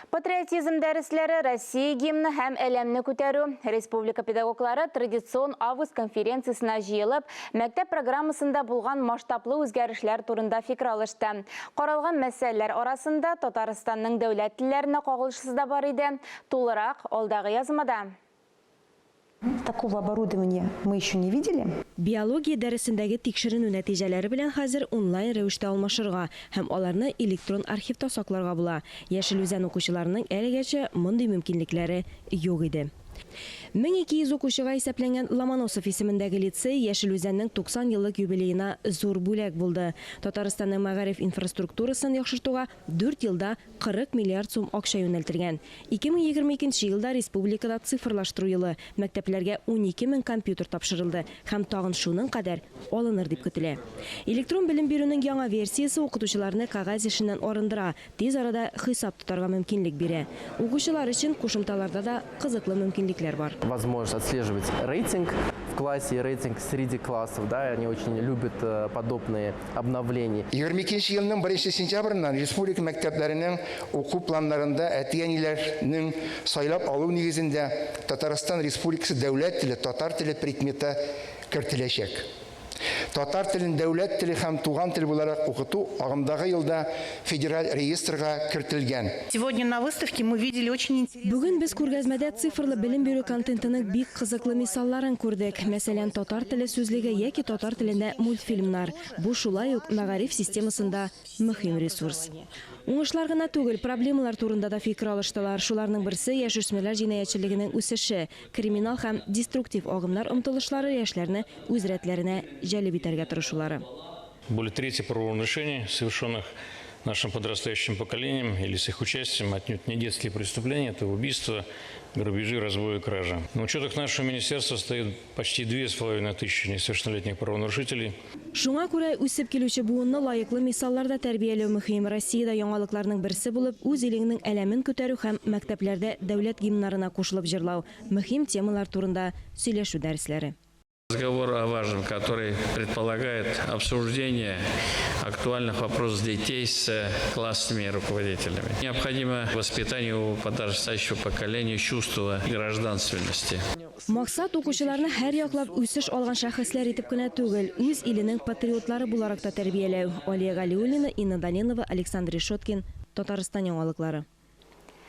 Патриотизм дәресләре, Россия гимны һәм әләмне күтәрү. Республика педагоглары традицион август конференциясенә җыелып, мәктәп программасында булган масштаблы үзгәрешләр турында фикер алышты. Каралган мәсьәләләр арасында Татарстанның дәүләт телләренә кагылышысы да бар иде. Тулырак, алдагы язмада. Такого оборудования мы еще не видели. Биология дәресендәге тикшеренү нәтиҗәләре белән хәзер онлайн рәвештә алмашырга һәм аларны электрон архивта сакларга була. Яшел Үзән укучыларының әлегәчә мондый мөмкинлекләре юк иде. 1200 укучыга исәпләнгән Ломоносов исемендәге лицей Яшел Үзәннең 90 еллык юбилеена зур бүләк булды. Татарстанның мәгариф инфраструктурасын яхшыртуга дүрт елда 40 миллиард сум акча юнәлтелгән. 2022 нче елда республикада цифрлаштыру елы, мәктәпләргә 12 мең компьютер тапшырылды һәм тагын шуның кадәр алыныр дип көтелә. Электрон белем бирүнең яңа версиясе укытучыларны кәгазь эшеннән арындыра, тиз арада хисап тотарга мөмкинлек бирә. Укучылар өчен кушымталарда да кызыклы мөмкинлекләр бар. Возможность отслеживать рейтинг в классе и рейтинг среди классов, да, они очень любят э, подобные обновлений. 22 елның 1 сентябреннән республика мәктәпләренең уку планнарында әти-әниләрнең сайлап алу нигезендә Татарстан Республикасы дәүләт теле, татар теле предметы кертеләчәк. Татар телен дәүләт теле һәм туган тел буларак укыту агымдагы елда федераль реестрга кертелгән. Сегодня на выставке мы видели очень интересные. Бүген без күргәзмәдә цифрлы белем бирү контентының бик кызыклы мисалларын күрдек. Мәсәлән, татар теле сүзлеге яки татар телендә мультфильмнар. Бу шулай ук мәгариф системасында мөһим ресурс. Уңышлар гына түгел, проблемалар турында да фикер алыштылар. Шуларның берсе, яшүсмерләр җинаятьчелегенең үсеше. Криминал һәм деструктив агымнар омтылышлары яшьләрне үз рәтләренә җәлеп итәргә тырышулары. Более трети правонарушений, совершенных нашим подрастающим поколением или с их участием, отнюдь не детские преступления, это убийства, грабежи, разбои, кражи. На учетах нашего министерства стоит почти 2500 несовершеннолетних правонарушителей. Шуңа күрә үсеп килүче буынны лаеклы мисалларда тәрбияләү мөһим. Россиядә яңалыкларның берсе булып, үз илеңнең әләмен күтәрү һәм мәктәпләрдә дәүләт гимннарына кушылып җырлау, мөһим темалар турында сөйләшү дәресләре. Разговор о важном, который предполагает обсуждение актуальных вопросов детей с классными руководителями. Необходимо воспитание у подрастающего поколения чувства гражданственности. Максат укучыларны һәр яклап үсеш алган шәхесләр итеп кенә түгел, үз иленең патриотлары буларак та тәрбияләү. Алия Галиуллина, Инна Данилова, Александр Решеткин, Татарстан яңалыклары.